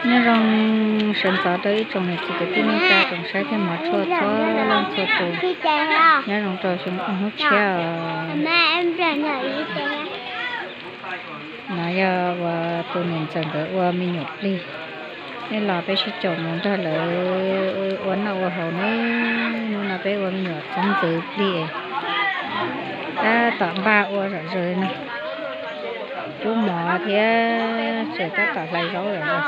Nyob zoo sawv ntxov rau ib tsoom niam txiv kwv tij neej tsa tsoom saib thiab hmov tshua txhua leej txhua tus. Nyob zoo rau xyoo hnub tshiab os. No yog uas tus niam ntxawm nkawd ua me nyuam plig. Nej los peb sib caum mus nrog lawv ua noj ua haus nawb. Hnub no peb ua me nyuam txoov ntxwv plig, tab tom npaj ua zom zaws no. Cub mov thiab tseem tab tom hlais zaub lawm.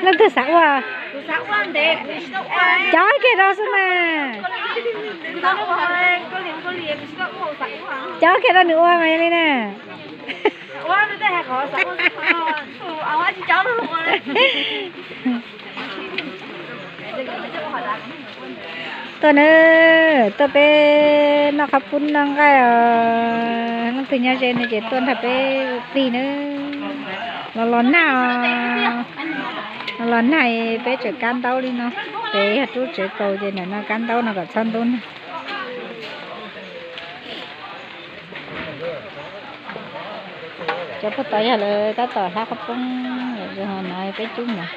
Leej twg xav ua? Cov kiag rau xwb mas. Cov kiag rau nws ua mas yog li na. Tuaj na, tuaj peb noj qhob pub noj nqaij os. Leej twg nyob ze no ces tuaj nrog peb ua plig na. Los los nag os, los los nag peb tseem kab ntaub li no. Peb yog rub tsev kaus ces ntawm no kab ntaub no kom txhob ntub nag. Cov puag tod yog lawv tab tom hlab qhob poob, no peb cub mov.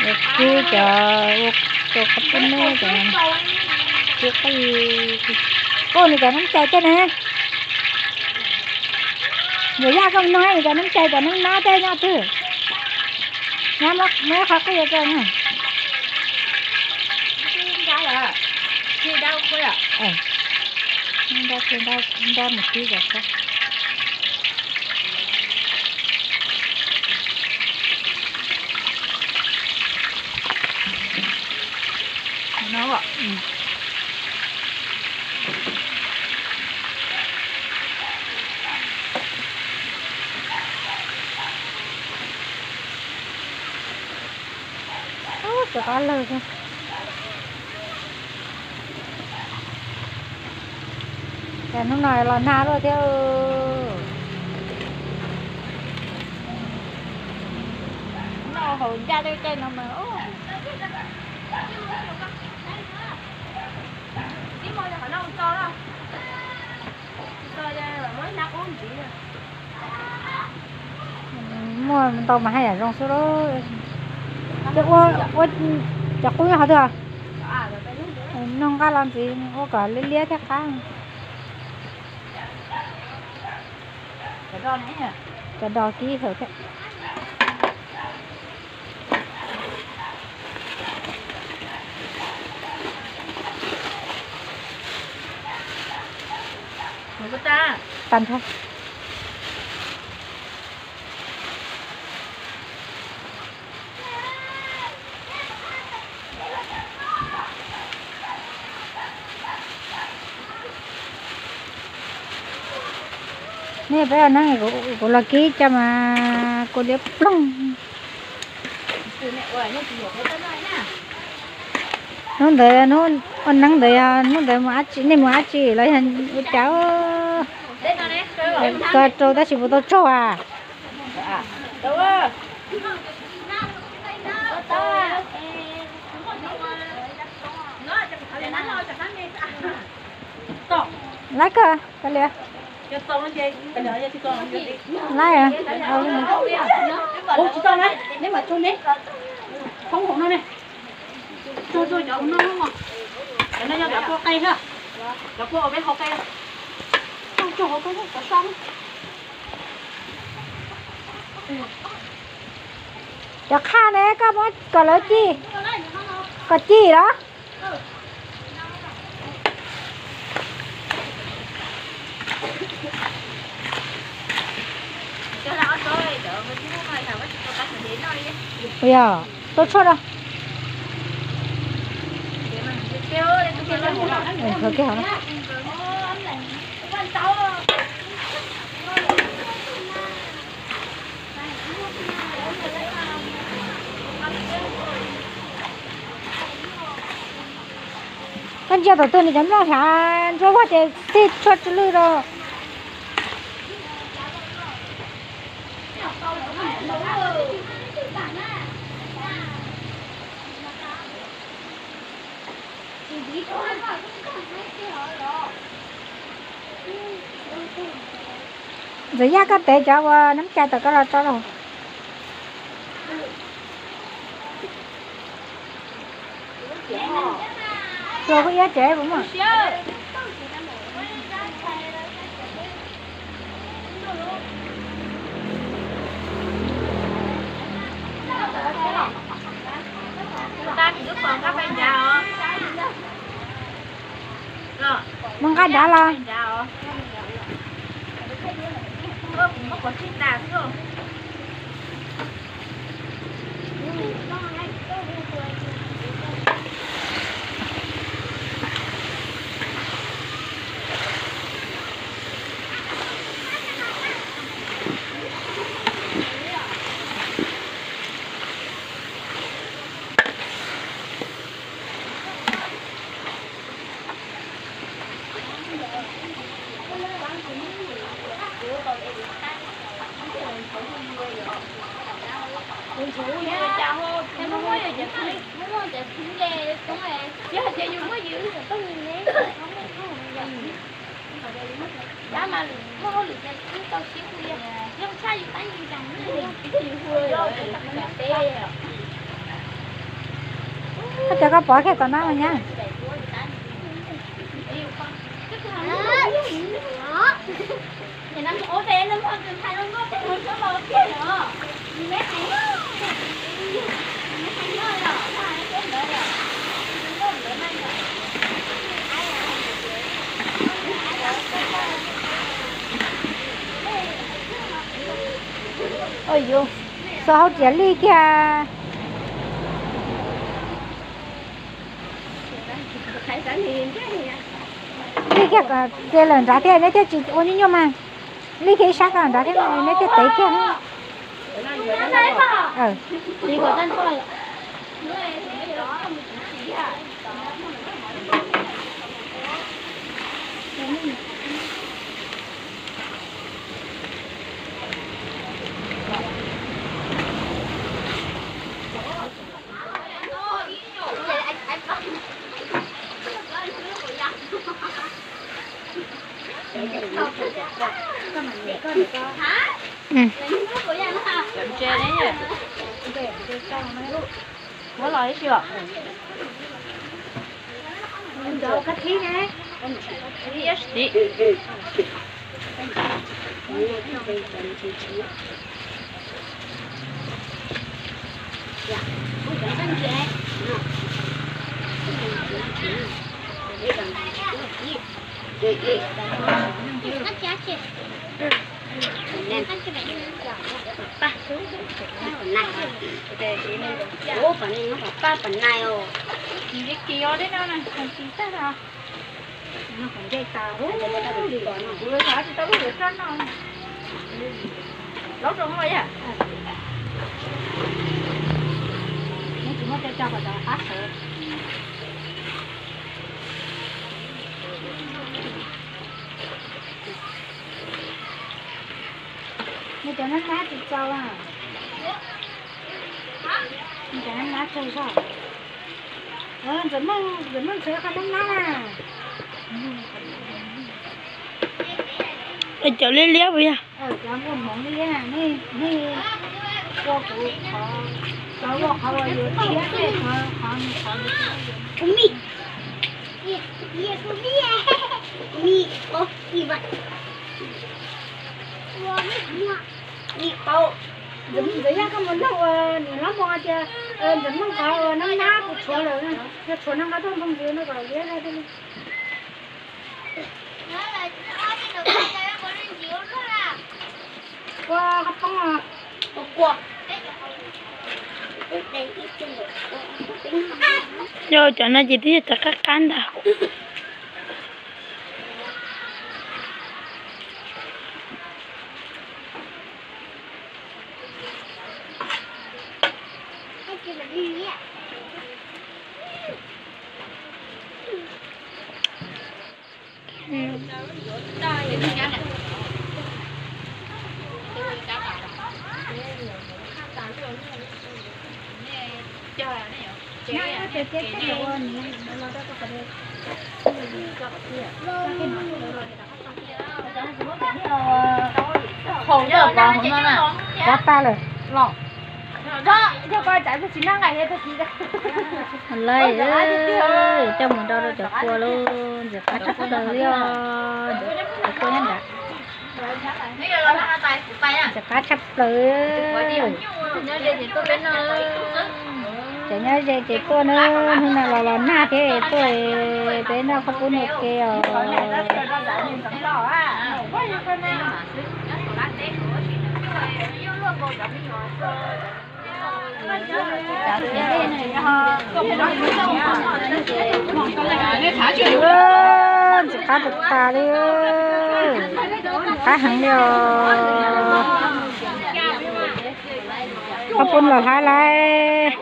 Ua kub cov, ua rau qhob pub neb cov, kub qij, koj nws cov neeb cai tej na. Yog yaj koj nug nws cov neeb cai cov neeb nab tej nyob twg. Nyab muab qhov qij rau na. Nrab mus tib kom txhob. Ub, cov qab lawg thiab. Cas hnub no los nag luaj thiab. Noj haus ncaj tej caij no mas. Muaj ntau mas haj yam zoo xwb lauj. Ces ua, ua cov qub nyob qhov twg? Noj nqaij los ntxiv ua kom liab liab thiaj qab. Cov dos kib hawm thiab. Tag nrho. Nej peb ua neeb, kuv los kib coj mas kua liab ploog. Hnub ntawd hnub ua neeb ntawd yog hnub ntawd mus dab tsi, nej mus dab tsi los yog ua cas? Tua rau tab sis puas tau tsaug a? Laiv kawg, kav liam. Laiv. Cov qhaj ne koj muab kom lawv ci, kom ci los? Yog, tua tshuaj rau. Koj ntsia tom twg nws cov nplooj sav ntsuab vog ces txij tshuaj tsw lwj rau. Ntxawm Yaj, koj tev cov ua nab cai tom koj los tso los. Hluas kuj iab tsev puas muaj? Mus nqa dav los. Koj cov koj pov kiag tom no mas nyab. Ua yus xav hauv riam lij kiag. Lij kiag kom tiag lawm nrad thiab neb thiaj tsis ua nyuaj nyuaj mas. Lij kiag ib sab kom nrad thiab neb thiaj tev kiag. Muab los ib si os. Laub rau muaj yam. Neb tsis muaj cov cog kom cov qab sawv. Neb cov nab nab tsis txaus a. Neb cov nab nab tsawg zog. Ntxawm Meej, Ntxawm Meej txhawv qhov nab nab na. Cov liab liab puas yog? Cov npua hmoov liab, nej ua kuv qhov, qhov ua qhov uas yuav thiab tej qhov, qhov, qhov Ntxawm Yaj, koj mus nug ua niam hlob Muas tias Ntxawm Meej qhov ua nab nab kuv tshuav lawm, yog tshuav no nqa tuaj npoo ntxiv no kom liab thiaj li. Ua qhov poob os. Yog cov no ces twb yog cov qab qab ntag. Pov tag lawm. Lawm, coj mus rau rau cov kua lauj, ntxim qab tshaj plaws li os, cov kua nyob nrad. Ntxim qab tshaj plaws. Cov nyob ze ces tuaj na, hnub no los los nag thiab tuaj, peb noj qhaub poob ua ke os. Ntxim qab tas tas li, qab heev li os. Qhaub poob los hlais lais,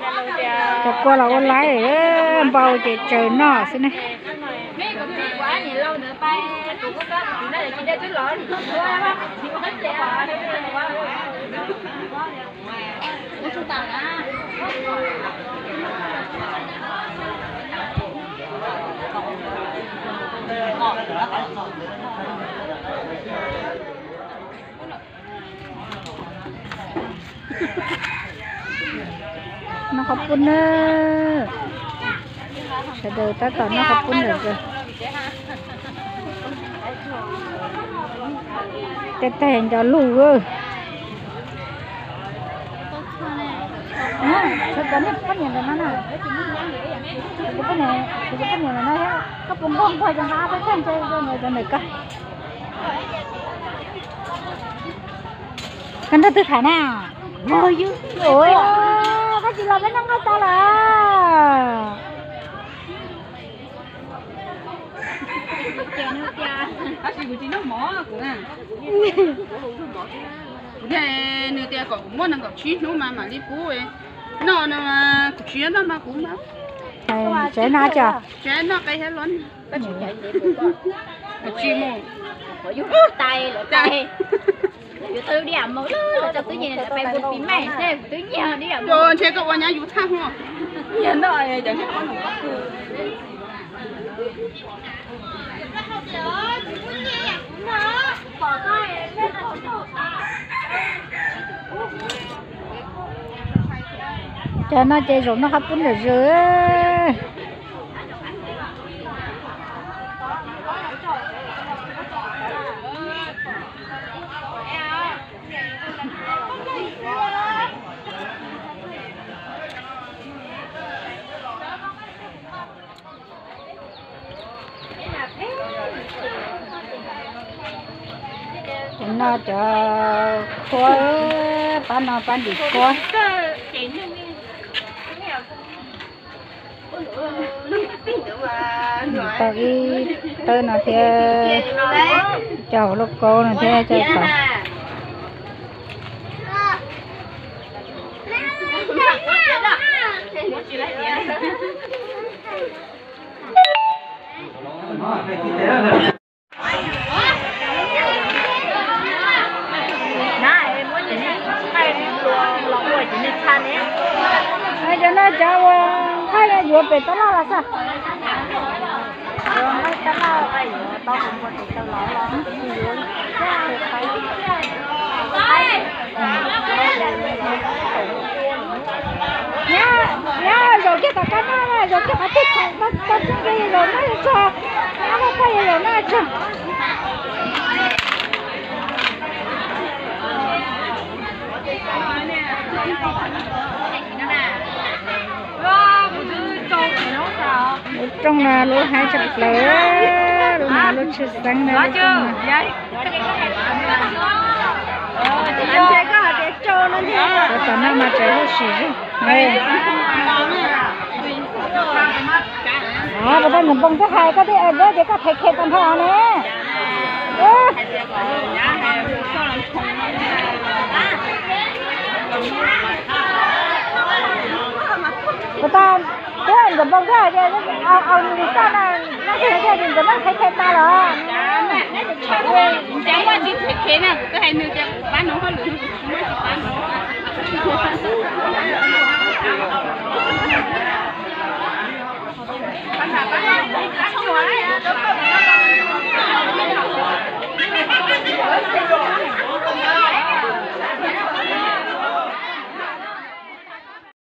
cov kua los ua lais, npau ces tsaws noj xwb ne. Noj qhaub poob na, sawv daws tab tom noj qhaub poob ntawm kawg. Tej tag nco lug. Sawv daws nej poj niam ntawm no na, kuv cov poj niam ntawm no thiab, koj puas nquag nquag cov nqa peb tag ntshe cov ntawm koj. Koj nrog twg tham na? Ua, koj tsis los peb noj nqaij tas lawm. Tab sis kuv tsis noj mov kuv na. Kuv thiaj, nws tias kom kuv muab nees nkaum tsib hnub mas mam li pub. Noj no mas kuv tsis nyob noj mas kuv mas. Tsev no tso. Tsev noj qe thiab los. Tsis mus. Yuav tau diam mus lawm, tau twb nyiag pais mus pis mais xwb, twb nyiag diam mus. Ntshe koj ua nyab yus txhaj hos. Nyiag noj cov niag qhob noom pob kws. Cov no ces zaum noj qhaub poob nram zws. Cov no cov khuab, pab no pab ntim khuab. Tau ib tawb no thiab, cov hauv lauj kaub no thiab cov tom. Cov no cov uas nqaij yuav pem tab laj los xwb. Nyob zaum kiag tom qab no, zaum kiag qhov twg tau tseeb zaum no tso, qab no txog zaum no tso. Lub rooj no lub haib tshaj plaws, lub no lub tshwj xeeb na lub rooj no. Tom no mas tseem huv si zog. Puas tau Ntxawm Npoo twb hais koj thiab es tias koj khev khev tag nrho ne. Puas tau, twb Ntxawm Npoo twb hais tias au au nws xaj na, no twb hais tias Ntxawm Npoo khev khev tas lawm.